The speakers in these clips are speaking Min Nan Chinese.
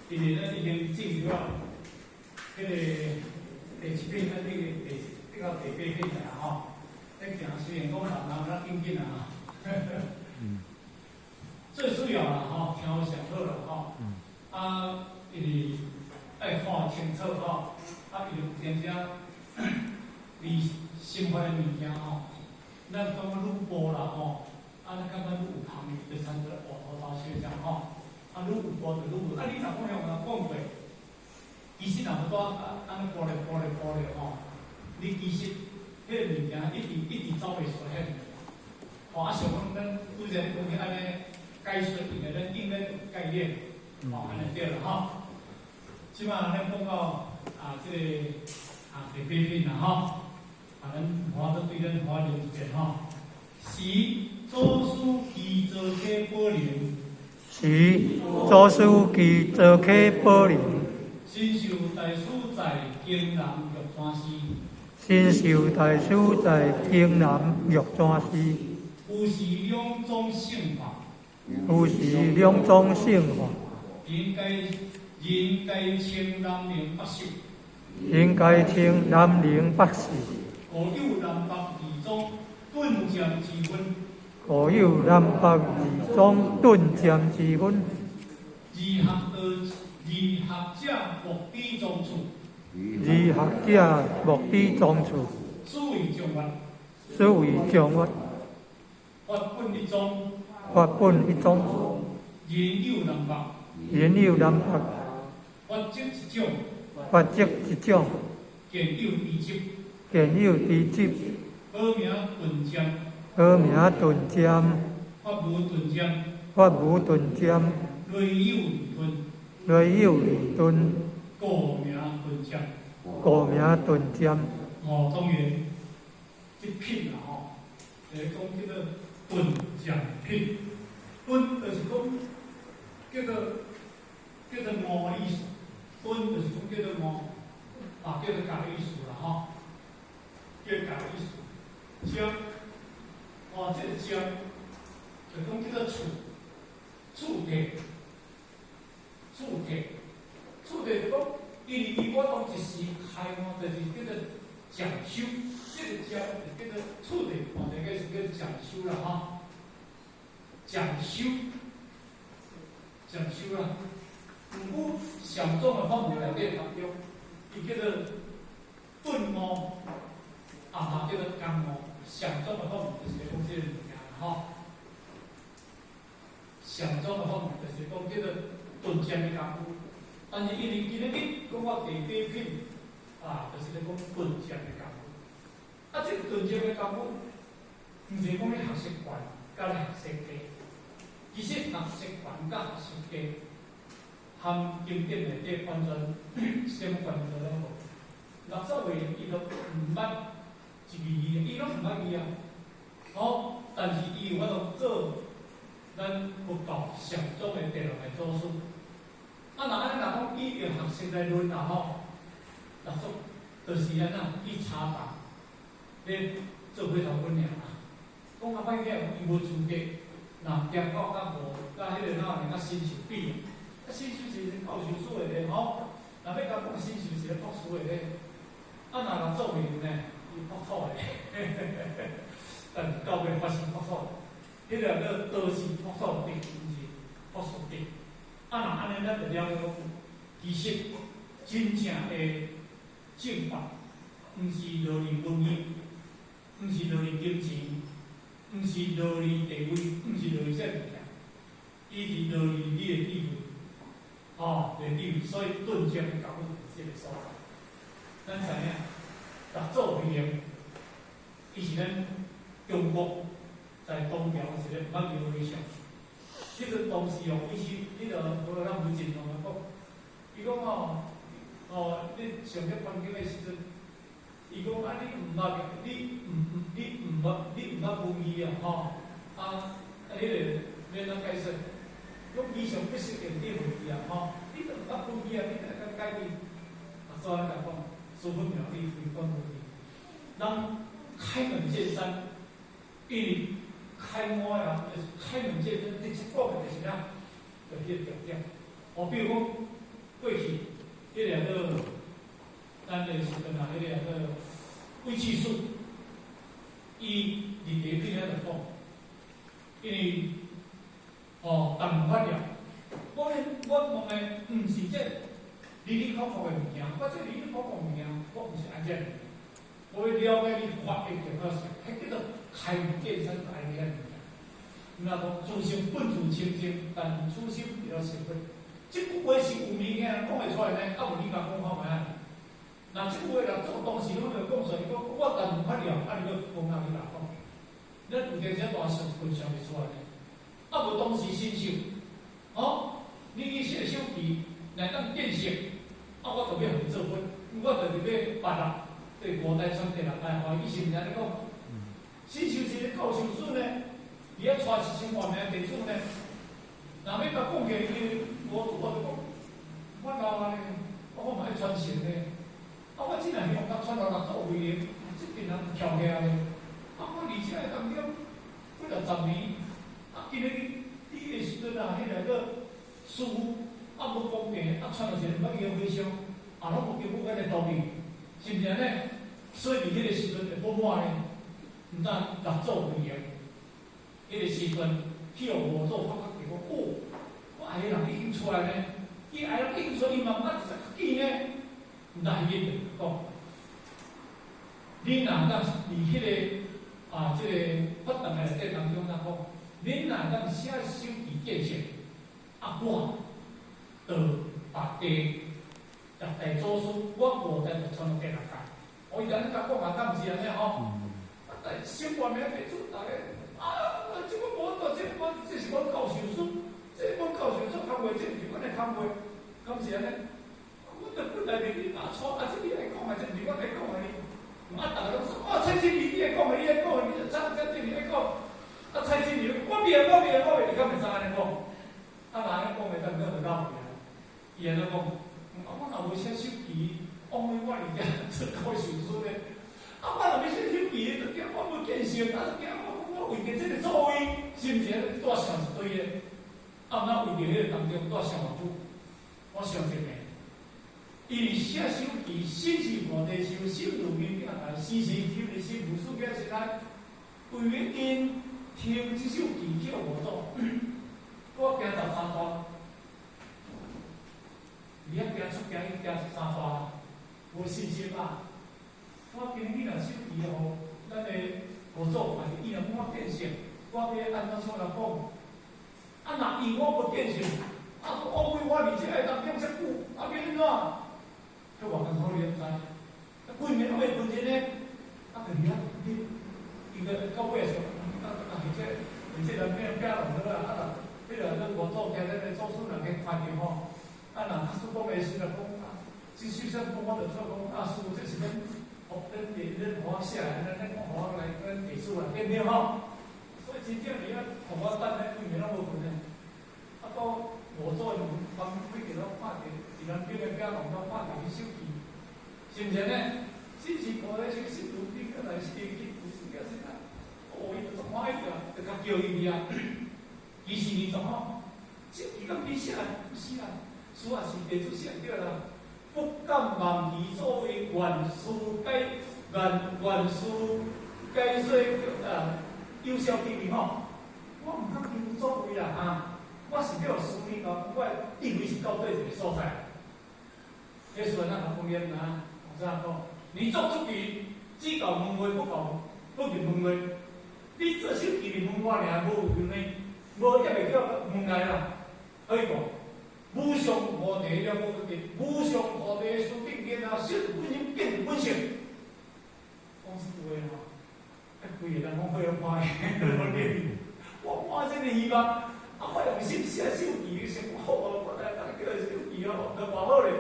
因為咱已經進入到彼個第七品，咱這個第到第八品啦吼。咧行雖然講慢慢較緊緊啦吼。最主要啦吼，聽有上好啦吼。啊，因為愛看清楚吼，啊，伊有當時離生活的物件吼，咱感覺愈薄啦吼，啊，咱感覺愈有香味，就親像芋頭豆燒這樣吼。啊，愈有薄就愈有。啊，你若講向人講過，其實若無拄啊按呢撥咧撥咧撥咧吼，你其實彼個物件一直一直走袂出現。吼，啊，像講咱拄才講起按呢解說，因為咱應該有概念，吼，按呢對啦吼。這擺咱講到啊，這個啊第八品啦吼，啊，咱我都對咱華念一遍吼。時祖師耆座溪寶林，時祖師耆座溪寶林，神秀大師在京南玉山寺，神秀大師在京南玉山寺，有時兩宗聖法，有時兩宗聖法，人皆人皆稱南寧北秀，應該稱南寧北秀，故有南北二宗頓漸之分，故有南北二宗頓漸之分。二學道二學者莫比宗處，二學者莫比宗處，此為中法，此為中法。法本一宗，法本一宗，人有南北，人有南北，法則一種，法則一種，見有知執，見有知執，好名頓漸，好名頓漸，法無頓漸，法無頓漸，雷有二頓，雷有二頓，故名頓漸，故名頓漸。哦，當然，這品啦吼，就是講叫做頓漸品，頓就是講叫做悟的意思，頓就是講叫做悟，啊，叫做覺的意思啦吼，叫覺的意思。漸，哦，這個漸，就講叫做處，處體，處體，處體就講，因為伊我當一時開悟，就是叫做漸修，這個漸就叫做次第，哦，這個是叫做漸修啦吼，漸修，漸修啦。毋過禪宗的法門內底當中，伊叫做頓悟，啊嘛叫做覺悟。禪宗的法門就是講這個物件啦吼。禪宗的法門就是講叫做頓漸的功夫，但是因為今日你講到第八品，啊，就是咧講頓漸的功夫。啊，這個頓漸的功夫，毋是講你學習懸佮你學習低，其實學習懸佮學習低，含經典內底完全啥物關係都攏無。六祖慧能伊都毋捌一個字，伊攏毋捌字啊。吼，但是伊有法度做咱佛教禪宗的第六個祖師。啊，若按呢若講以用學習來論啦吼，六祖就是按怎去查房，咧做火頭棍爾啦。講較歹聽，伊無資格，若行到較無，佮彼個哪有較神秀比啊？啊，神秀是教授書的咧吼，若欲共講神秀是咧博士的咧，啊，若六祖慧能呢，伊博土的，但是到尾發生博土，彼個叫道士博土地，毋是博士地。啊，若按呢，咱就了解講，其實真正的正法，毋是落佇文字，毋是落佇金錢，毋是落佇地位，毋是落佇啥物件，伊是落佇你的智慧，吼，你的智慧，所以頓漸的功夫佇這個所在。咱知影，六祖慧能，伊是咱中國在唐朝一個毋捌叫和尚。彼個當時哦，伊是彼個無咱吳振龍來講，伊講哦，哦，你上咧環境的時陣，伊講啊，你毋捌，你毋捌文字啊，吼，啊，啊，彼個欲按怎解釋？講以上必須用啲文字啊，吼，你都毋捌文字啊，你會當解伊？啊，所以咱講，師父妙理非講文字，人開門見山，因為開悟的人，就是開門見山，直接講的就是啥？就彼個重點。哦，比如講過去，彼個叫咱的時陣啊，彼個叫韋志順，伊佇第一篇遐就講，因為哦，但發了，我我問的毋是這哩哩扣扣的物件，我這哩哩扣扣物件，我毋是按這物件，我欲了解你法的重要性，彼叫做開門見山愛遐物件。若講自性本自清淨，但此心比較成佛。這句話是有物件講會出來呢，啊無你共講看覓啊？若這句話若做當時攏會講出來，伊講我但發了，啊你閣無通去共講，咱有陣時大想一想袂出來呢。啊無當時神秀，哦，你去寫首偈來當見識，啊我就欲予你做佛，我就是欲拔啦，對五台山第六大歡喜，是毋是按呢講？神秀是個教授師呢，伊遐帶1000萬名弟子呢，若欲共講起來，伊我我就講，我老啊呢，我嘛愛傳承呢，啊我只若向甲傳落六祖位的，這陣人翹起來呢，啊我而且當中幾若十年，啊今日你的時陣啊，彼個個師父啊無公平，啊傳落一個毋捌去和尚，啊攏無經過阮的同意，是毋是按呢？所以佇彼個時陣會寶滿呢，毋但六祖威嚴，彼個時陣去予五祖發覺講，哦，我愛的人已經出來呢，伊愛人已經出來，伊嘛毋捌直接見呢，毋但彼個講，你若當佇彼個啊，這個法堂內底當中，咱講，你若當寫手佇見識，啊我就把地六大祖師，我五代就傳落第六代。我伊安呢共講啊，敢毋是按呢吼？啊，但千萬名弟子，逐家啊，這個無這個這是阮教授師，這阮教授師工課，這毋是阮的工課，敢是按呢？阮著本來就你若錯，啊，這你愛講的，這毋是阮愛講的。啊，逐家攏說，哦，蔡經理你愛講的，你愛講的，你就蔡蔡經理愛講。啊，蔡經理，我袂，我袂，我袂，你敢會使按呢講？啊，若按呢講會當叫做老去啊。伊按呢講，啊，我若無寫手機，枉費我佇遮做教授師呢。啊，我若欲寫手機，就驚我無見識，啊，就驚我我為著這個座位，是毋是按呢帶想一堆的？啊，毋那為著彼個當中帶想偌久，我想一下，伊寫手機，心是菩提樹，心如明鏡台，時時求的心無數個是來，為欲因聽這首偈叫五祖，我行13逝，伊遐行出行去行13逝，無信心啊！我今日若手機予咱的五祖，還是伊若我見識，我欲按怎創來講？啊，若伊我無見識，啊，枉費我佇這個當中遮久，啊，欲按怎？彼偌艱苦你敢知？啊，規暝攏袂睏著呢，啊，就佇遐你，伊個到尾時，啊啊，或者人變變弄好啊，啊，若彼個咱五祖今日的祖師人去看著吼，啊，若假使講的時陣講啊，這首先講我就出講啊，師父這是恁，哦，恁弟恁予我寫的，恁恁予我來恁弟子啊，對毋對吼？所以真正佇遐，予我等咧，規暝攏無睏呢。啊，到五祖就幫幾個攏看著，佇南邊的囝攏攏看著彼首偈，是毋是呢？心是菩提樹，心如明鏡台，時時求無數個啊！哦，伊就足歡喜啊，就共叫伊去啊。其實伊怎吼？這伊敢你寫的？毋是啊，書也是弟子寫對啦。不敢忘其所為，願師解願願師解說啊，有效地位吼。我毋敢求所為啦啊！我是叫師你講，我的地位是到佗一個所在。彼時陣咱共講念啊，有啥講？你作出偈，只到門外，不到不入門內。你做手機入門外爾，無入呢，無也袂叫門內啦。可以講，無上菩提了無得，無上菩提師頂見啊，識本心見本性。講這句話吼，啊，規个人攏好歡喜，我看這個希望，啊，我用心寫手機，想好啊，我來當叫手機哦，都偌好咧。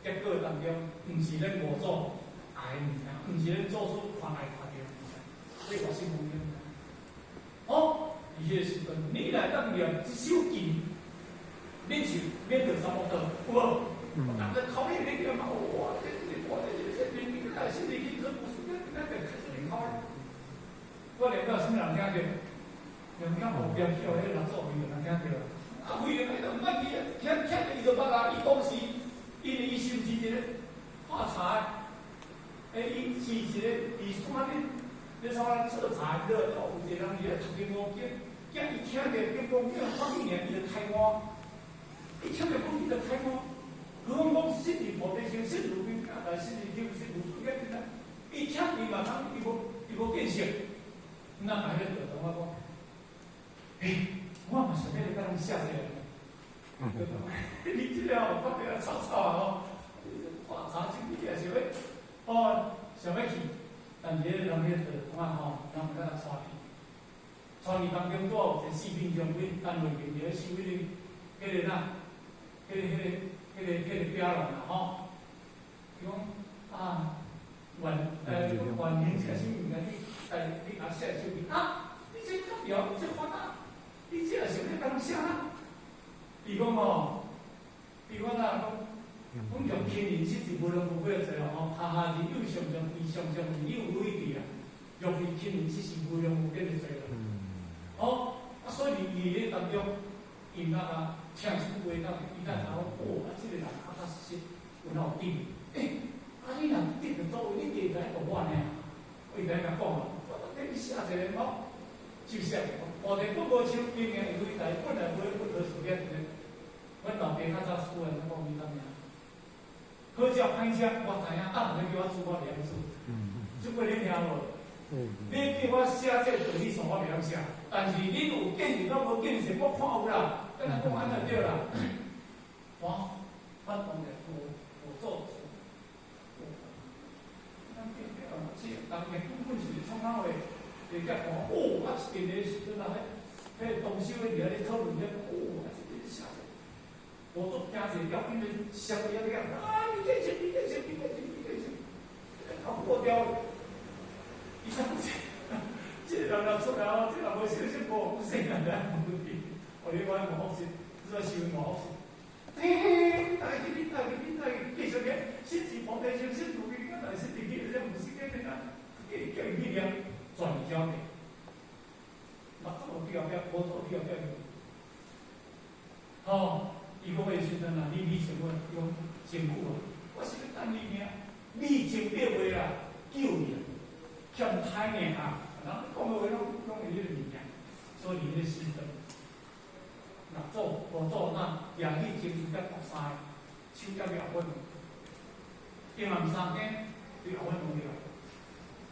結果當中，毋是恁五祖愛的物件，毋是恁祖師看愛看著物件，所以我是無用。哦，佇彼個時陣，你來當念這首偈，你是免得三惡道，有無？逐个考你你念嘛，哇，這這我這這這明明開始你去做不是，那那個開始你考。我念到啥物人聽著？用遐後邊去予彼個六祖伊就通聽著。啊，為了彼個毋捌去，聽聽著伊就捌啊。伊當時因為伊是毋是一個喝茶的？欸，伊是一個佇山頂咧創啊採茶了，有一個人佇咧讀金剛經，驚伊聽著金剛經發起念，伊就開悟。伊聽著講伊就開悟。如果講悉地菩提心，悉如明，來悉地聽，悉如出見，伊聽伊嘛通，伊無見識。那來迄個同我講，欸，我嘛想欲來共人寫一個。你這個哦，講得草草啊吼，喝茶酒你也想欲，哦，想欲去，但是彼個人彼個同啊吼，人有甲帶去，帶去當中拄好有一個四品將軍單位面佇咧收彼個哪，彼個表人啦吼，伊講啊，原名是啥物物件？你共寫收去啊？你這較妙，這煩啊！你這也想欲共人寫啊？伊講吼，伊講啊講，講用天人實是無量無邊濟哦，吼，哈哈是有上上非上上有累地啊，若非天人實是無量無邊的濟啦。哦，啊，所以伊咧當中，伊那個聽出話當，伊才知影講，哦，啊，這個人確確實實有哪有定。欸，啊，你若定著做，你定著愛互我呢？我伊就共講啊，我替你寫一個哦，就寫，菩提本無樹，明鏡亦非台，本來無一物，何處惹塵埃。阮老爸較早出來，講伊當名，好食歹食，我知影，啊，毋免叫我煮，我袂曉煮。這句你聽無？你叫我寫這個道理書，我袂曉寫。但是恁有見識，佮無見識，我看有啦。敢若講按呢對啦。我發動的我做主。咱變變啊，是人嘅根本是創哪話？會甲看，哦，啊，一定的時陣啊，彼東西咧佇遐咧討論咧，哦，啊，這個寫者，我做驚一個要緊咧，寫個遐個啊，你見識，你見識，你見識，你見識，頭破掉。伊啥物這個人若出來哦，這個人無小心無死人來問題，哦，你講無福氣，你說是無福氣？嘿嘿，大家你大家你大家繼續念，悉地菩提心，悉如明，但是悉地去，這毋是叫你啊，叫叫伊去念轉交的，六祖佇後壁，無祖佇後壁。吼，伊講的時陣啊，你想我用真久啊，我是欲等你爾，你前變話啦，救你啊，欠歹爾啊，人講的話攏攏會彼個物件，所以彼個時陣，六祖、五祖那舉起前面甲三个，手踮去後尾，另外三間對後尾門了。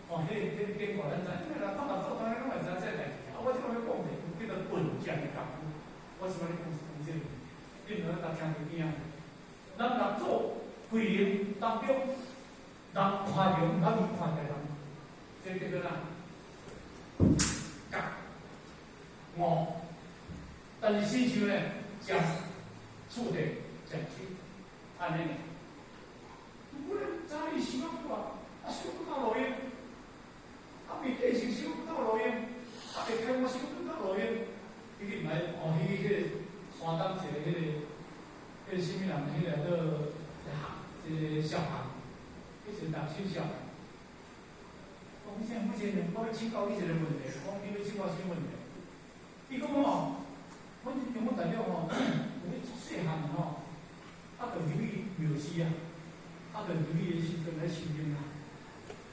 哦，彼個經過咱知，因為人講六祖當然攏會知這個代誌。啊，我這個欲講者叫做笨匠的功夫，我是欲咧講講這個，你毋通聽著驚。咱六祖慧能當中，人看著毋捌去看著人，這叫做啥？覺悟。但是親像呢，食觸地食手，按呢。我咧早伊想啊久啊，啊想不到路用，啊未繼續想不到路用，啊未開我想不到路用，伊去買哦，彼個山東一個彼個啥物人，彼個叫一個小行，彼一個大手小行。講啥？目前我欲請教你一個問題，講你欲請教啥問題？伊講吼，阮中國大陸吼，有咧足細漢吼，啊，就入去廟寺啊，啊，就入去的時陣來修行啊。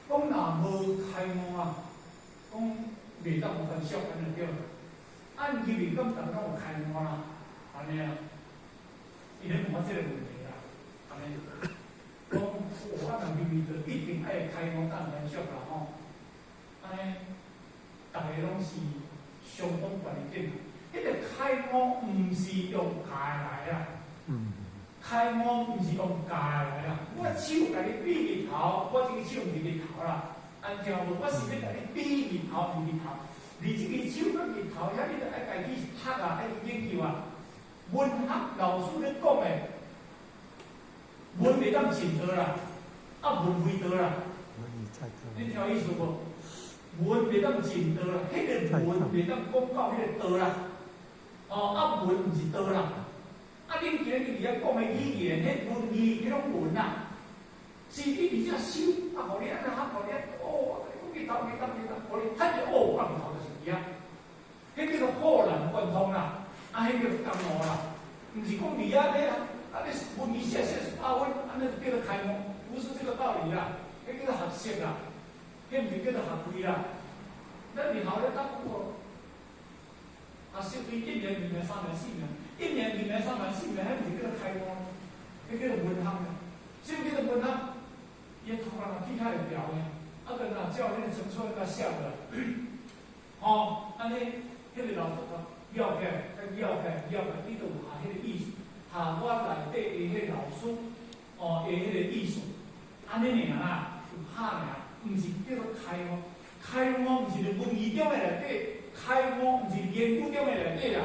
講若無開悟啊，講袂當有還俗按呢對啦。啊，入去敢逐個攏有開悟啦，按呢啊？伊咧問我這個問題啦，按呢？講我若入去就一定愛開悟當還俗啦吼。按呢，逐个攏是相當懸的境。彼個開悟毋是用教來啦，開悟毋是用教來啦。我手共你比日頭，我這个手毋是日頭啦。按聽無？我是欲共你比日頭，毋是日頭。你這个手佮日頭遐，你著愛家己學啊，愛去研究啊。文學老師咧講的，文袂當盡道啦，啊文非道啦。你聽有意思無？文袂當盡道啦，彼個文袂當講到彼個道啦。哦，啊文毋是道啦。啊，恁今日佇遐講的語言，彼文字，彼種文啊，是你佇遮修，啊，予你按呢學，予你哦，講日頭日頭日頭，予你睇著哦，啊日頭就是佇遐。彼叫做豁然貫通啦，啊，彼叫做覺悟啦，毋是講你啊，你啊，啊你文字寫48分，按呢就叫做開悟，不是這個道理啦，彼叫做學識啦，彼毋是叫做學位啦。咱以後咧當講過，學識對一年、二年、三年、四年，一年、二年、三年、四年，彼毋是叫做開悟，彼叫做文學啦。啥物叫做文學？伊頭殼若起較會牢的，啊，閣若照彼個層次較寫落來，吼，按呢，彼個老師講，了解，了解，了解，你就有下彼個意思，下我內底的彼個老師，哦，的彼個意思，按呢爾啦，有拍爾，毋是叫做開悟，開悟毋是佇文字中的內底，開悟毋是言語中的內底啦。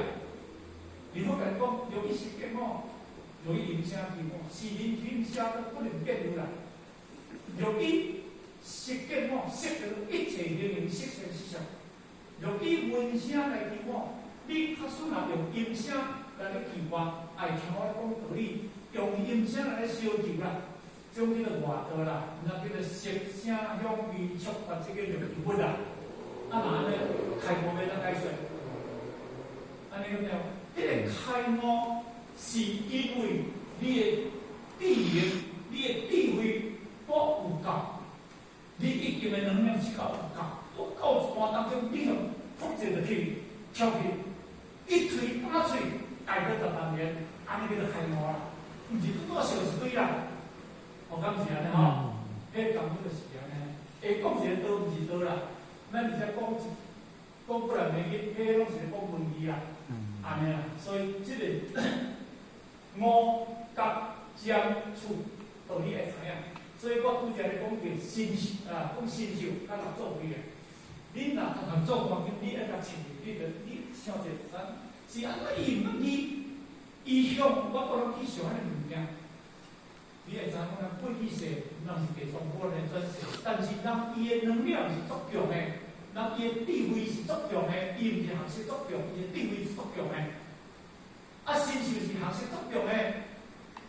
你好共講，若以色見我，若以音聲求我，是人聽聲都不能見如來。若以色見我，色叫做一切形形色色色相。若以聞聲來求我，你確實若用音聲來咧求我，愛聽我講道理，用音聲來咧相求啦，這種叫做外道啦，毋知叫做色聲香味觸法，這叫做求佛啦。啊，若按呢開悟欲按怎解說？按呢咁樣，彼個開悟是因為你的智能、你的智慧閣有夠，你已經的能量是夠有夠，閣夠一段當中，你用複製入去，跳去，一錘打碎，大過10萬年，按呢叫做開悟啦，毋是拄拄想一堆啦，哦，敢是按呢吼？彼個根本就是按呢，會講一個道毋是道啦，咱而且講一講過來袂記，彼攏是咧講文字啦，按呢啦，所以這個五覺占處道理會知影。所以我拄才咧講著神秀啊，講神秀佮六祖慧能。恁若讀六祖壇經，你愛共揣，你著你想者就知，是按怎伊毋捌伊，伊向我閣攏去想彼個物件。你會知影講咱過去世，人是地藏菩薩的轉世，但是人伊的能量是足強的，人伊的智慧是足強的，伊毋是學識足強，伊的智慧是足強的。啊，神秀是學識足強的，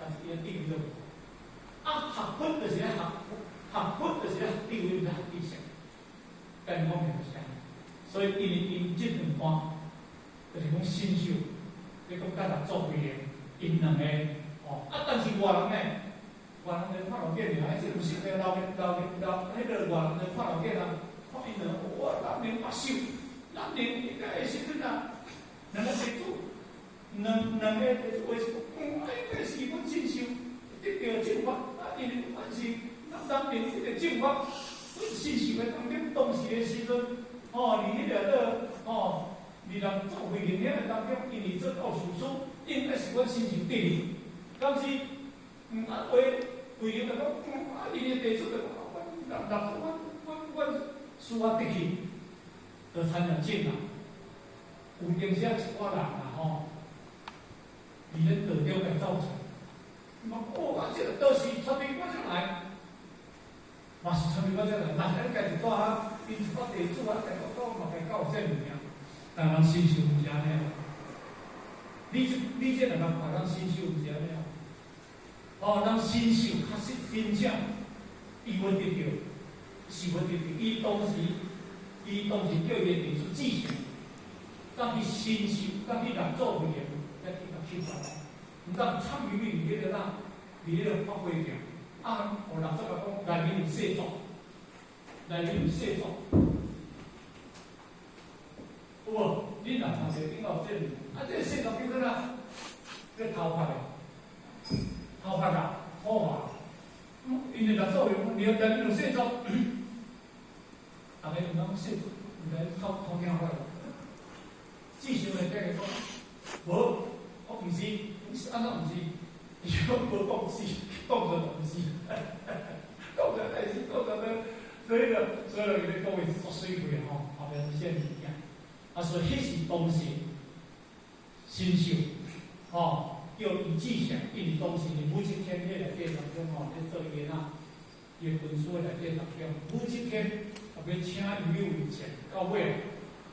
但是伊的智慧就無。啊，學佛就是咧學，學佛就是咧學智慧，毋是學知識。跟講的就是按呢，所以因為𪜶這兩段，就是講神秀，你講佮六祖慧能，𪜶兩個哦，啊，但是外人呢，外人咧看落見爾，這有識的老老老，彼個外人咧看落見啊，看𪜶兩個，哇，咱兩目秀，咱兩應該會時陣啊，兩個地主，兩兩個地主話是講，啊，應該是阮神秀得著正法，啊，因為阮是咱咱得著正法。阮神秀的當中，當時的時陣，吼，佇彼個個，吼，佇六祖慧能遐個當中，因為做教授師，應該是阮神秀得去。敢是，啊，話慧能就講，啊，𪜶的弟子就講，阮六六祖，阮阮阮師法得去，就參像證啦。有當時啊，一寡人啊，吼，佇咧道中來走出，嘛，哦，啊，這個道士出面我才來。嘛是出面我才來，嘛是按呢家己帶啊，𪜶一寡弟子啊，家己講嘛，家教這物件，但人神秀毋是按呢。你這你這兩個看人神秀毋是按呢。哦，人神秀確實真正伊無得著，是無得著。伊當時叫伊的弟子智勝，當去神秀，當去六祖慧能，才去共啟發。毋當參與佇彼個哪，佇彼個發揮鏡。啊，予六祖共講，內面有細作，內面有細作，有無？你若讀冊頂有這物，啊，這個細作叫做啥？叫頭髮的，頭髮啊，頭髮。因為六祖用內面有細作，逐家毋講細作，毋知偷偷聽法。智勝會繼續講，無，我毋是，是按怎毋是？伊講無講是，講出來毋是，講出來是講出來，所以就所以就伊咧講話是作水氣吼，後壁出現物件。啊，所以彼是當時神秀，吼，叫伊智勝，因為當時佇武則天彼內底當中吼，咧做伊的哪，伊的軍師內底當中，武則天特別請伊去為政，到尾，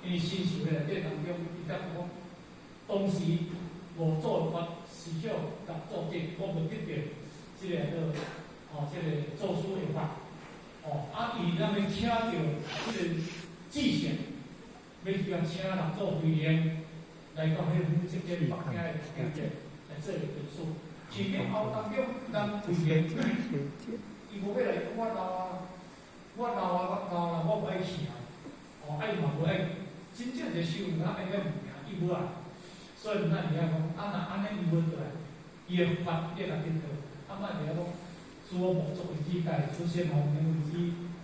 因為神秀內底當中，伊才講當時五祖的法是叫六祖得，我無得著這個個吼，這個祖師的法，吼，啊，伊咱欲請著這個智勝。欲去共請六祖慧能來到彼個武則天北京的北京來做一個師。其實後當中，咱慧能，伊無欲來，我老啊，我老啊，我老啦，我無愛去啊。哦，啊伊嘛無愛，真正一個修有哪愛遐物件，伊無愛。所以咱會曉講，啊若按呢伊無倒來，伊的法會共得到。啊，咱會曉講，自我無作為之界，自先無明為之，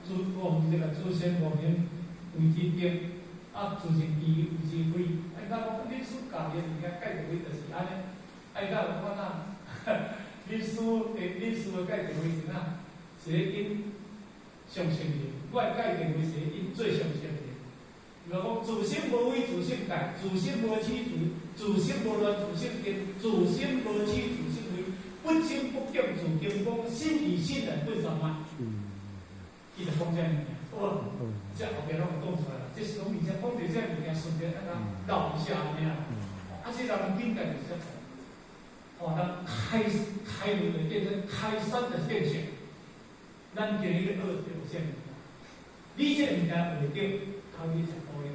自我這個自先無明為之定，啊，自性智為之慧。啊，咱講恁師教的物件界定位就是按呢，啊，伊敢有感覺哪？恁師的界定位是哪？是咧因上聖人，我的界定位是因最上聖人。如果講自性無為，自性界，自性無起，自性無亂，自性定，自性無起，自性慧，不增不減，自金光，心以心來本三昧。伊就講這物件，哇！這後壁攏會講出來啦。這是攏物件，講著這物件，順便按怎繞一下按呢啦。啊，這人境界就是這樣。哦，咱開開悟的變成開山的現象。咱今日咧學這個啥物件？你這個物件學著，靠你食苦力。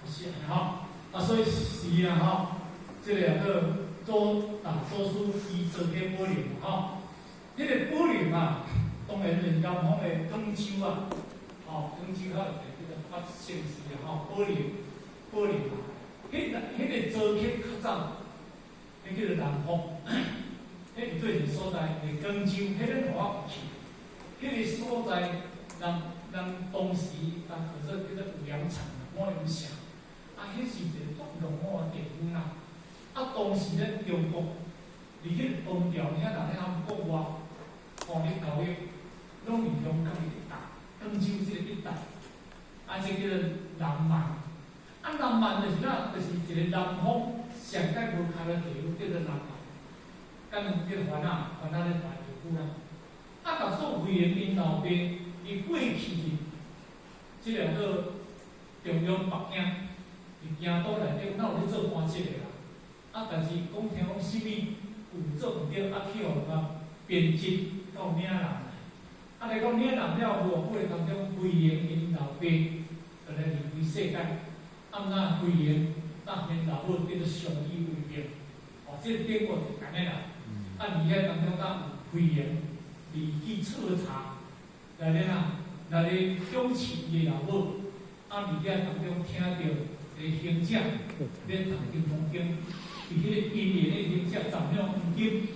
是啊，吼，啊，所以是啊，吼，這個叫做啊，祖師伊做個寶林，吼，彼個寶林啊，當然就是南方的廣州啊，吼，廣州較有一個叫做發聖寺啊，吼，寶林，寶林啊，彼個做客較早，彼叫做南方，彼佇對一個所在，佇廣州，彼個我有去，彼個所在，人人當時啊，叫做叫做五糧城，五糧城，啊，彼是一個足落後的地方啦。啊，當時咱中國佇彼個唐朝遐人咧含國外，吼咧交易，攏佇香港一帶，廣州這個一帶，啊，這叫做南蠻。啊，南蠻就是哪？就是一個南方上蓋無跤的地方，叫做南蠻。敢若叫番仔，番仔咧大地區啦。啊，六祖慧能𪜶老爸，伊過去是這個做中央北京，佇京都內底，哪有咧做官職的啦？啊，但是講聽講啥物有做毋著，啊去予人共貶職到嶺南。啊，來講嶺南了無偌久當中，慧能𪜶老爸就來離開世間。啊，那慧能佮𪜶老母叫做相依為命。哦，這個典故就是按呢啦。啊，而遐當中閣有慧能離去徹查，來咧哪，來咧恭請伊的老母。啊，佇遐當中聽著一個行者咧讀《金剛經》，佇彼個因緣的行者十兩黃金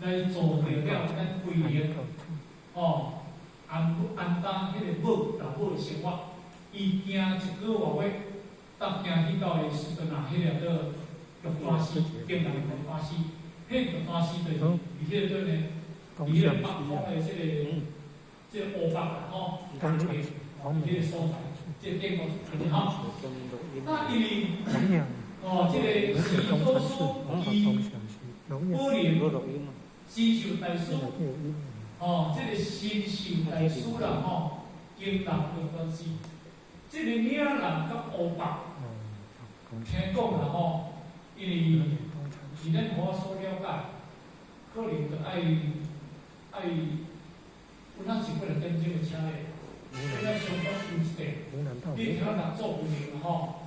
來做著了咱慧能，哦，安安搭彼個母老母的生活，伊行一個外月，搭行去到的時陣啊，彼個叫玉山寺，京南玉山寺，彼個玉山寺就是佇彼個對呢，佇彼個北方的這個烏北啦吼，東邊彼個所在，這個典故是按呢吼。那因為哦，這個是祖師伊寶林神秀大師，哦，這個神秀大師啦吼，京南玉山寺，這個嶺南佮烏北，聽講啦吼，因為是咱我所了解，可能就愛愛有哪一幾個點鐘的車咧，咱相當有一塊，你聽六祖慧能吼。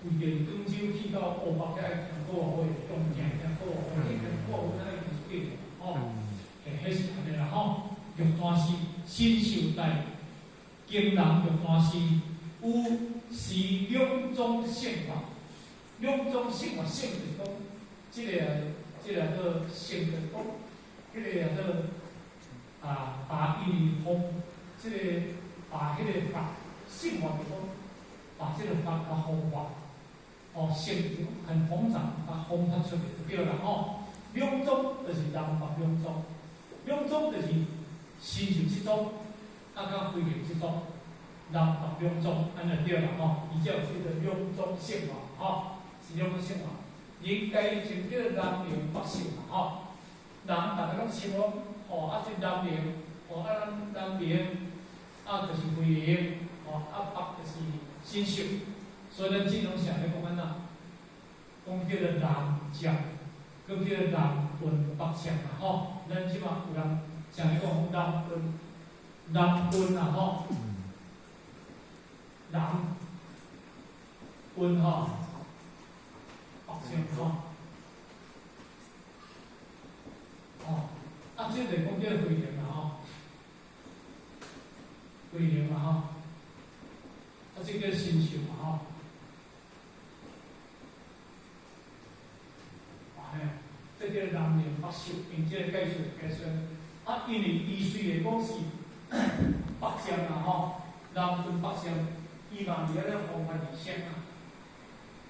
為著廣州去到烏北遐愛行過外月，中行行過外月，彼個過有哪已經是對的吼，嘿，彼是按呢啦吼。玉山寺神秀大京南玉山寺有是兩種姓法，兩種姓法姓就是講，這個叫姓就是講，彼個叫做啊，把伊風，這個把彼個法姓法就是講，把這個法共弘化。哦，性就很膨脹，把風發出來就對啦吼。兩宗就是南北兩宗，兩宗就是神秀這宗，啊，佮慧能這宗，南北兩宗，按呢對啦吼。伊才有這個兩宗姓嘛，吼，是兩宗姓嘛。應該就叫南明北姓嘛，吼。南逐家攏想講，吼，啊，這南明，吼，啊，咱南明，啊，就是慧能，吼，啊，北就是神秀。所以咱這種啥咧講按怎？講叫做南將，閣叫做南運北將啦吼。咱這馬有人常咧講南運，南運啦吼。南，分吼，北上吼，哦，啊，這個講叫慧能啦吼，慧能啦吼，啊，這叫神秀嘛吼，啊嘿，這叫南靈北秀，用這個解說解說。啊，因為伊雖然講是北上啦吼，南分北上，伊嘛佇遐咧弘法利生啊。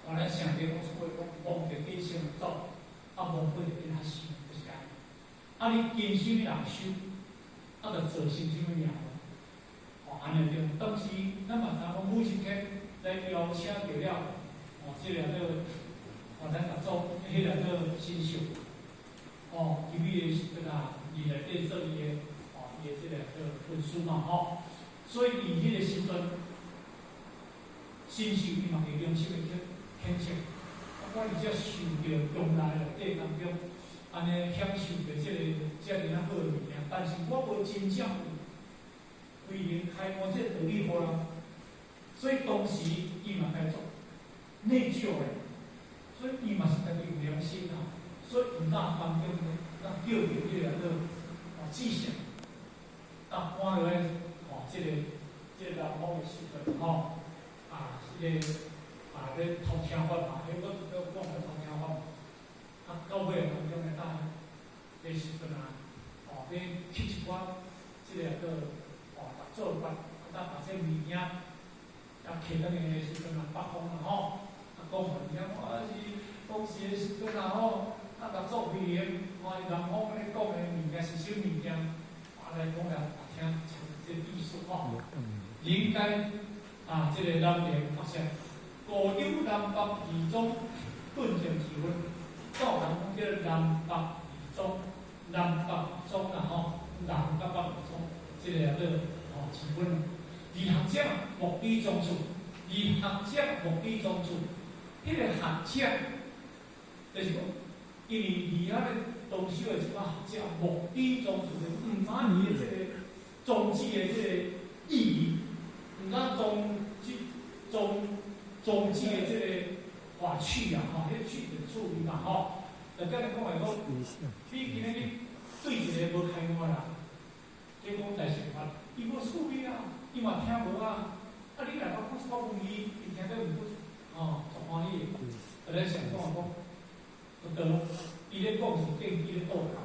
哦，咱上帝講說話講，望著見成做，啊，望不著見較生，就是按呢。啊，你勤修你人修，啊，就做成啥物樣？哦，按呢對。當時咱嘛知影講，武則天來邀請著了，哦，這個叫哦，咱六祖，彼個叫神秀，哦，入去的時陣啊，伊內底做伊的，哦，伊的這個叫文書嘛，吼。所以伊彼個時陣，神秀伊嘛會良心的去譴責，啊，我伊才受著宮內內底當中，按呢享受著這個遮爾仔好的物件，但是我無真正有為能開悟這個道理予人，所以當時伊嘛該做內疚的，所以伊嘛是家己有良心啊，所以毋敢當中呢，咱叫著彼個做哦智相，啊搬落來哦，這個南方的時陣吼，啊，這個啊咧偷聽法嘛，彼我拄才講咧偷聽法，啊到尾當中咧，當彼時陣啊，哦，咧去一寡這個叫哦，做法，啊，把這物件啊摕轉來的時陣啊，北方啊吼，啊講予伊聽，啊是當時的時陣啊吼，啊六祖慧能，哦伊南方咧講的物件是啥物件，啊來講來聽，這個意思吼，應該啊，這個南靈北上，古有南北二宗頓漸之分，到人講叫南北二宗，南北二宗啦吼，南甲北二宗，這個叫做哦之分。而學者莫知宗處，而學者莫知宗處，彼個學者就是講，因為佇遐咧當時的一寡學者莫知宗處，毋知伊的這個宗旨的這個意義，毋知宗旨宗宗旨的這個話趣啊，吼，彼個趣就趣味嘛，吼。就甲你講來講，你今日你對一個無開悟的人，咧講大乘法，伊無趣味啊，伊嘛聽無啊。啊，你若講講一寡文字，伊聽得毋過，哦，足歡喜的。啊，咱上講講，就對，伊咧講是建基咧道教。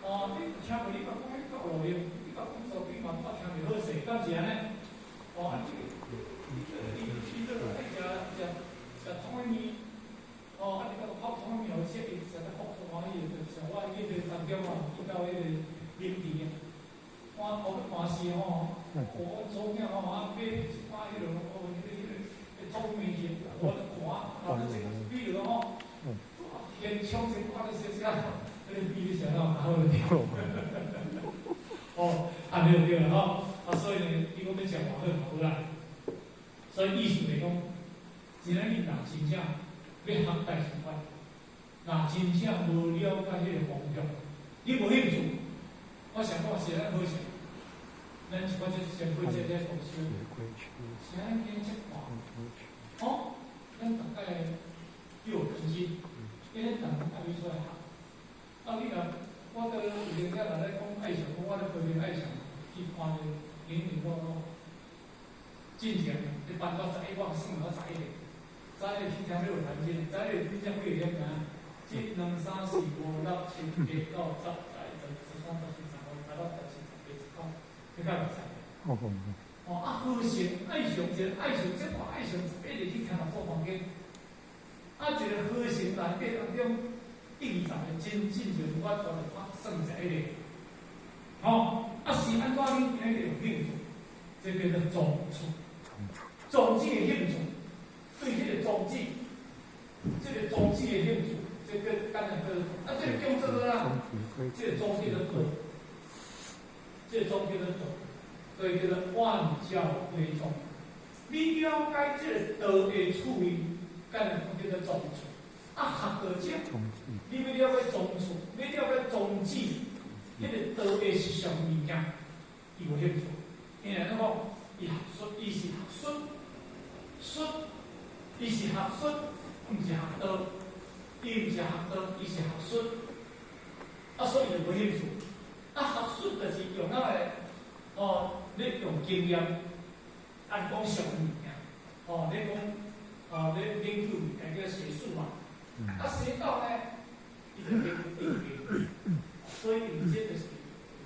哦，你聽無你甲講彼較路用，你甲講數據嘛，我聽袂好勢，敢是按呢？哦，啊，這個，伊這個愛食食食創啥物？哦，啊，你甲泡創啥物？予伊食，伊食得好足歡喜的，就像我去彼個當中啊，去到彼個林池啊，看我去看戲吼，我祖囝吼啊買一寡彼落，哦，彼個創物去，我咧看，啊，這個比如吼，現場這看咧小小，彼個比你食了較好點。哦，按呢對啦吼，啊，所以呢，伊講欲食偌好嘛好啦。所以意思就是講，今仔日若真正欲學大乘法，若真正無了解彼個方向，你無興趣，我想講是咱好勢，咱一寡這前輩這這同修，是按呢今這看，哦，咱逐概有根基，因為逐個愛欲出來學。啊，你若我閣有閒仔若咧講愛上，講我咧批評愛上去看者零零落落，進前你辦到11，我算到11個，11個去聽你有彈這，11個真正幾個點爾？一、兩、三、四、五、六、七、八、九、十、十一、十二、十三、十四、十五、十六、十七、十八、十九，這敢有20個？哦，啊，和尚愛上一個愛上這個愛上11個去聽六祖壇經，啊，一個和尚內底當中，一二十個真正就是我全部看算11個，吼，啊是按怎你今日有興趣？這叫做宗趣，宗旨的興趣，對彼個宗旨，這個宗旨的興趣，這個敢若叫啊，這個叫做啥？這個宗叫做道，這個宗叫做道，所以叫做萬教歸宗。你了解這個道的趣味，敢若講叫做宗趣。啊，學道者，你欲了解宗趣，欲了解宗旨，彼個道的是啥物件，伊有興趣。因為按怎講，伊學術，伊是學術，術伊是學術，毋是學道。伊毋是學道，伊是學術。啊，所以就無興趣。啊，學術就是用咱的，哦，你用經驗，按講上物件，哦，你講，哦，你研究物件叫學術嘛。啊，學道呢，伊就研究定所以伊這就是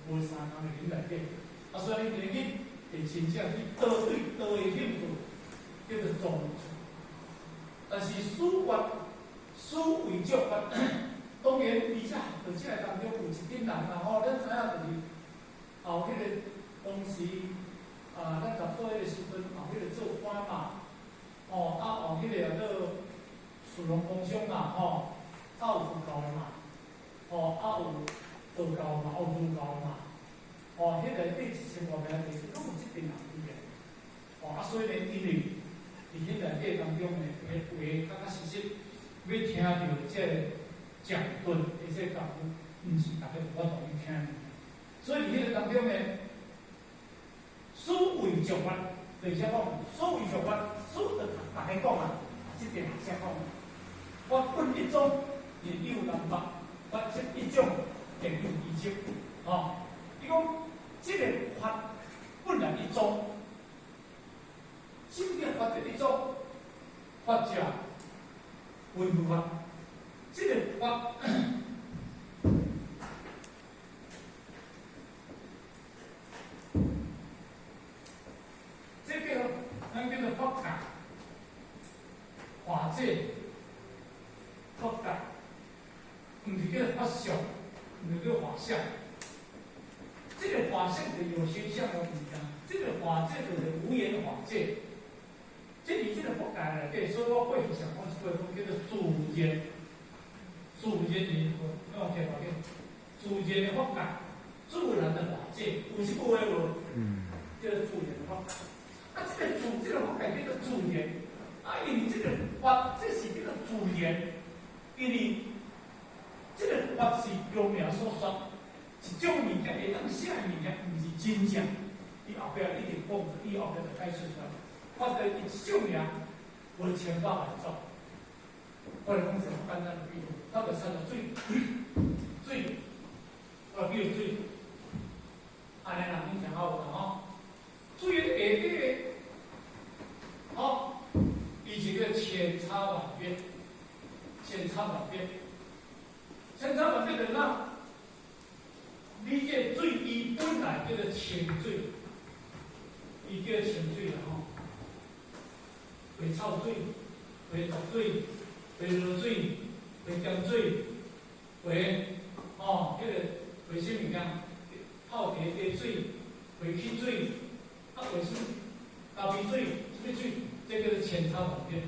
無相仝的人內底。啊，所以你今日會真正去道對道的興趣，叫做宗趣。但是師法，師為眾法，當然，而且學道這個當中有一點人啦吼，咱知影就是後彼個當時啊，咱讀書彼個時陣，後彼個做官嘛，哦，啊後彼個叫做士農工商嘛，吼，啊有佛教的嘛，吼，啊有道教嘛，有儒教嘛，吼，彼個底1000外名其實攏有這陣人佇咧，哦，啊所以呢，因為佇彼內底當中呢，有話確確實實欲聽著這個講論的這個功夫，毋是逐個有法度去聽。所以佇彼個當中呢，師為眾法，就是講師為眾法，師就逐家講啊，這陣學者講，法本一宗，定有南北；法執一種，定有異執。吼，伊講這個法本來一宗，什麼叫法執一宗？法者唯無法，這個法。這叫咱叫做法界，法界，法界，毋是叫法相，毋是叫法相。這個法相就有形相的物件，這個法界就是無緣法界。這佇這個法界內底，所以我過去上講一句話，叫做自然，自然的，我聽無緊，自然的法界，自然的法界，有這句話無？叫做自然的法界。啊，這個自，這個法界叫做自然。啊，因為這個法，這是叫做自然，因為這個法是強名所說，一種物件會當寫的物件，毋是真正。伊後壁一定講，伊後壁就解釋出來。法的一種名，無千百萬種。我來講一個簡單的比喻，它就摻著水，水，我來比喻水，按呢人恁聽好有啦吼。水的下底，吼，伊是叫千差萬別，千差萬別，千差萬別就哪？你這水伊本來叫做清水，伊叫清水啦吼。會臭水，會濁水，會濁水，會鹹水，會哦，彼個會啥物件？泡茶茶水，會汽水，啊會啥物咖啡水，啥物水？這叫做千差萬別。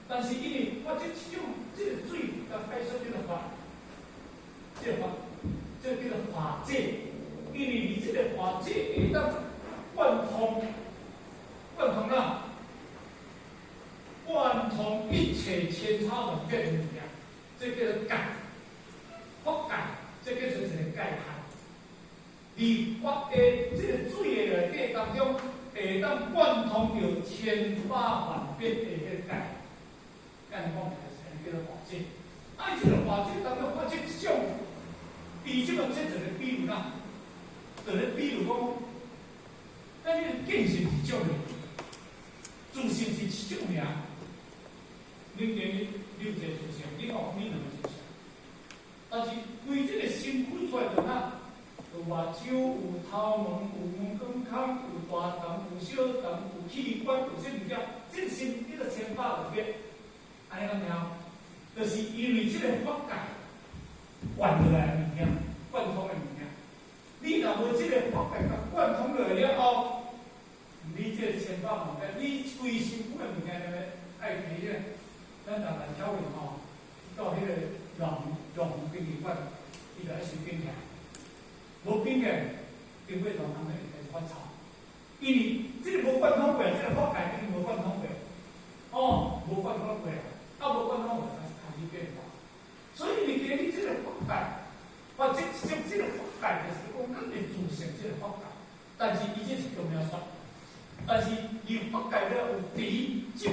但是因為我這種這個水，共解說叫做法，這個法，這個叫做法界。因為你這個法界會當貫通，貫通啦。貫通一切千差萬別的物件，這叫做界，法界，這叫做一個界限。佇法的這個水的內底當中，會當貫通著千百萬變的彼個界。按呢講就是叫做法界。啊，伊這個法界當中發這種，伊這個這一個比喻啦，就咧比喻講，咱這個見性是種的，自性是一種爾。恁今日你有一個自性，你有你兩個自性，但是規這個身軀出來就哪，有目睭，有頭毛，有毛管孔，有大腸，有小腸，有氣管，有啥物件？這個身叫做千百萬變，按呢敢聽？就是因為這個法界貫落來的物件，貫通的物件。你若無這個法界共貫通落來了後，你這個千百萬變，你規身軀的物件，愛提這個。咱台灣挑會吼，到彼個農殯儀館，伊就愛收檢驗，無檢驗，經過兩工會開始發臭，因為這個無貫通過，這個法界已經無貫通過，哦，無貫通過，啊無貫通過開始開始變化，所以你今日這個法界，或者這這個法界就是講咱的自性這個法界，但是伊這是強名說，但是伊法界了有持咒。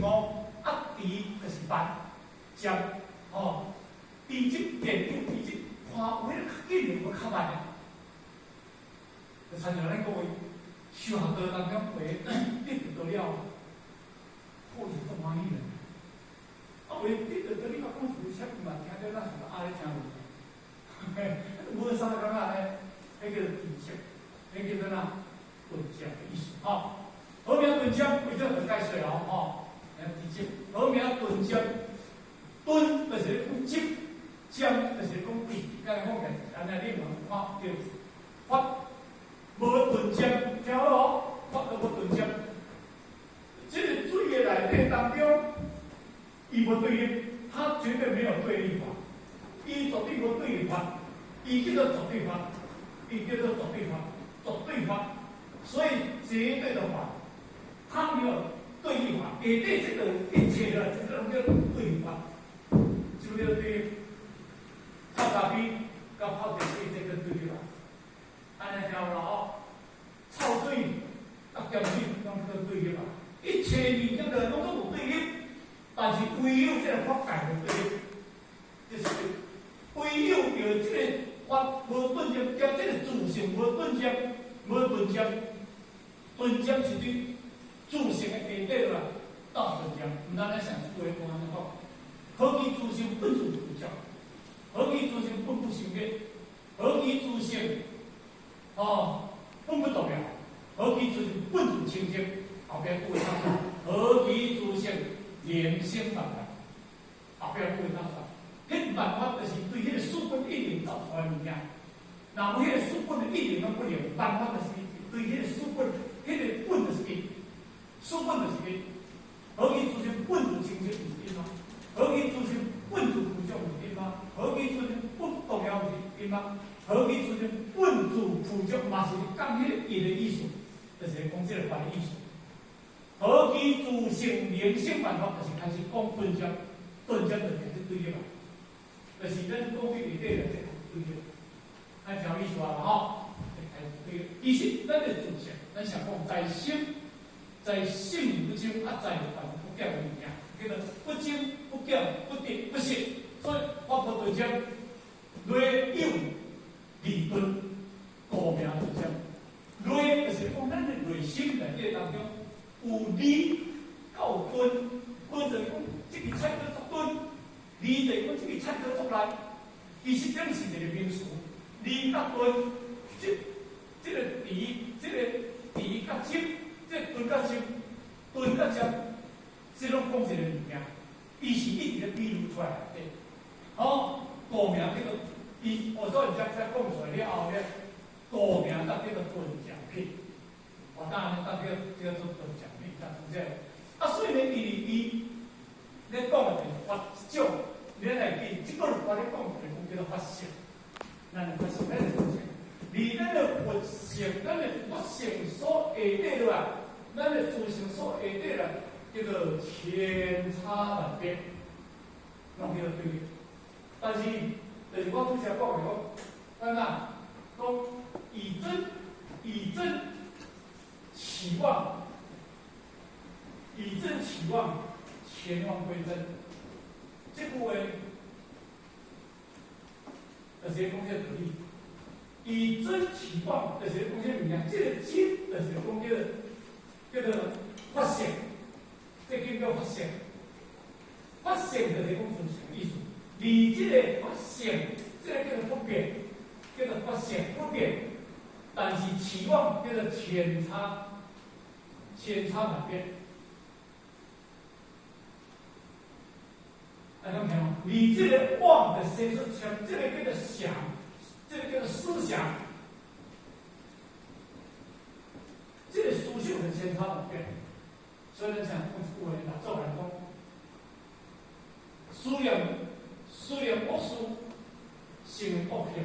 悟，啊，智就是万，渐，吼，智积电影智积，看有彼个較緊的，閣較慢的。就親像咱各位修學道當中會得到了，好是足歡喜的。啊，袂得到你捌講有啥物嘛？聽著咱像阿咧聽無？嘿，無啥感覺咧，彼叫做智積，彼叫做哪？頓漸的意思吼。何名頓漸？規則就解釋哦，吼。智積，何名頓漸？頓就是講積，漸就是講智。敢若講起來按呢，你嘛看對。法無頓漸，聽好囉，法都無頓漸。這個水的內底當中，伊無對立，它絕對沒有對立法，伊絕對無對立法，伊叫做絕對法，伊叫做絕對法，絕對法。所以絕對的法，它沒有對立法，下底這個一切的，這個攏叫對立法，就叫對立。泡咖啡佮泡茶水，這個對立法。按呢聽有啦吼，臭水佮鹹水攏叫對立法。一切物件都攏總有對立，但是唯有這個法界無對立，這是唯有著這個法無頓漸，兼這個自性無頓漸，無頓漸，頓漸是對自性的下底啦，到頓漸，毋通咱想一句話按呢講，何其自性本自具足，何其自性本不生滅，何其自性哦本不動搖，何其自性本自清淨。後壁句話講，何其自性靈生萬法，後壁句話講，彼萬法就是對彼個四本一靈造出來物件。若無彼個四本的一靈攏不靈，萬法就是對彼個四本，彼個本就是一，四本就是一。何其自性本自清淨是一嗎？何其自性本自具足是一嗎？何其自性不動搖是一嗎？何其自性本自具足嘛是講彼個一的意思，就是講這個法的意思。何其自性靈生萬法，就是開始講頓漸，頓漸就開始對立嘛，就是咱講對下底來這個對立，咱聽有意思啊吼，開始對立。其實咱的自性，咱想講在心，在性不增，啊在凡不減的物件，叫做不增不減不得不失。所以法無頓漸，內有二頓，故名頓漸。內就是講咱的內心內底當中。有離有頓，頓就是講這個菜刀足鈍，離就是講這個菜刀足利。其實這是一個名詞，離佮頓，這個離，這個離佮漸，這個頓佮漸，頓佮漸，這攏講一個物件，伊是一直咧比喻出來的。哦，故名叫做伊，我所以才才講出來了後咧，故名才叫做頓漸品。我當然當叫叫做頓漸品，才講這個。啊，所以呢，伊伊咧講的就是法種，你來記，這個法咧講就是講叫做法性，咱的法性，咱的佛性，離咱的佛性，咱的佛性所下底落來，咱的自性所下底來，叫做千差萬別，攏叫做對立。但是，就是我拄才講的講，咱啊，講以真起妄，以真起妄，前妄歸真。這句話就是講這個道理。以真起妄，就是講這物件。這個真，就是講叫做法性，這叫做法性。法性就是講自性意思。離這個法性，這個叫做不變，叫做法性不變。但是起妄叫做千差，千差萬別。大家聽無？離這個妄的生出千，這個叫做想，這個叫做思想，這個思想是千差萬別。所以咱想講一句話，六祖來講，思念惡事，成為惡行；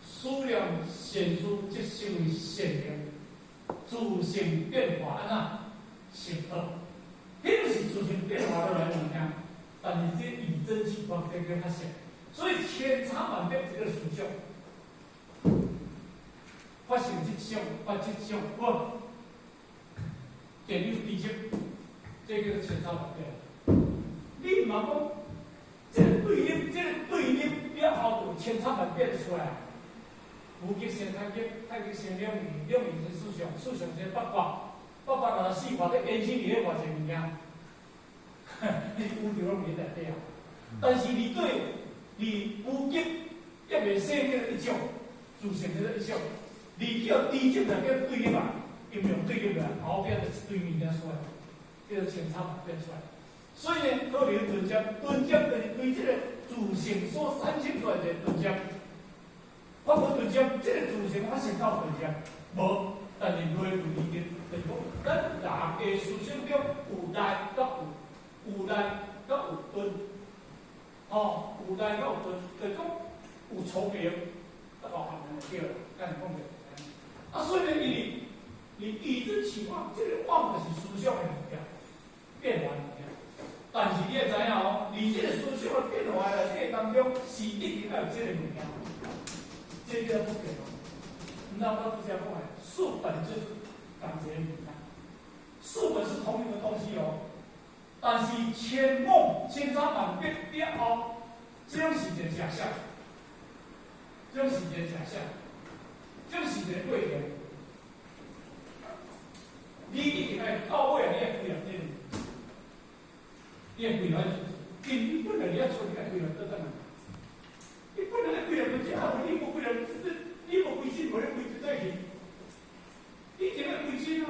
思念善事，則成為善行。自性變化按怎成惡？彼個是自性變化落來的物件，但是這以真起妄，這叫法性。所以千差萬別這個思想，法性即相，法即相，我電有智積，這這叫做千差萬別。你毋通講，這個對立，這個對立了後就千差萬別出來。無極生太極，太極生兩儀，兩儀生四象，四象生八卦，八卦64卦咧延伸佇咧偌濟物件，你宇宙攏佇內底啊。但是你對，你無極抑未生叫做一種，自性叫做一種，你叫低級來叫對立啊，陰陽對立啊，後壁就一堆物件出來，叫做千差萬別出來。所以呢，可能頓漸，頓漸就是對這個自性所產生出來的頓漸。發無頓漸，這個自性發生到頓漸，無，但是內部已經就是講，咱人的思想中有內佮有，有內佮有頓，吼，有內佮有頓，就是講有粗明，得個含就對了，按呢講就。啊，所以呢，因為你以這起妄，這個妄就是思想的物件，變化的物件。但是你會知影哦，佇這個思想的變化內底當中，是一定愛有這個物件。這個不變哦。你知道我拄才講的，四本就是同一個物件，四本是同一個東西哦。但是千夢千差萬別了後，這種是一個假象，這種是一個假象，這種是一個過程。你一定愛到尾，你愛歸入這個，你愛歸入去，因為你本來你愛出，你愛歸入倒轉來。你本來歸入就這啊，你無歸入，你無歸心，無咧歸佗去。你一定愛歸心啊！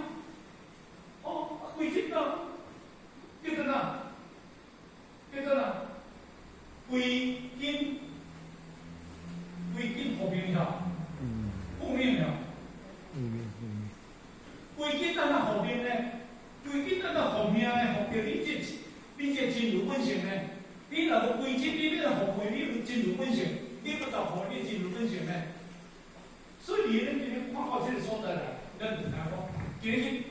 哦，歸心到叫做哪？叫做哪？歸根，歸根復命了，復命了。歸根按怎復命呢？歸根按怎復命呢？復著你這真如本性呢？你若無歸真，你欲復回你真如本性，你不就復你真如本性呢？所以，你咱今日看到這個所在來，咱就知影講，今日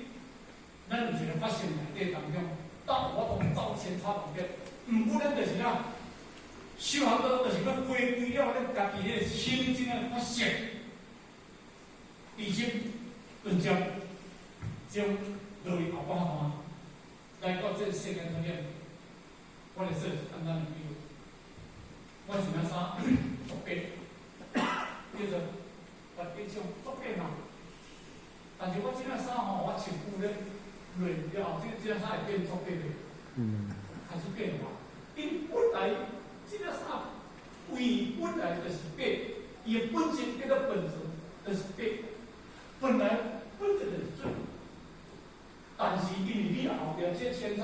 咱有一個發現內底當中，當我當走千差萬別，毋過咱就是啥？修行道就是要回歸了咱家己的心真的發現，而且頓漸將落去後半段，來到這個世間中間，我來做一個簡單的比喻。我是那啥作白，叫做白白像作白嘛。但是我這領衫吼，我穿久咧，爛了後，這領衫會變作白的，開始變化。因本來這領衫為本來就是白，伊的本質叫做本質就是白，本來本質就是水。但是因為你後壁這千差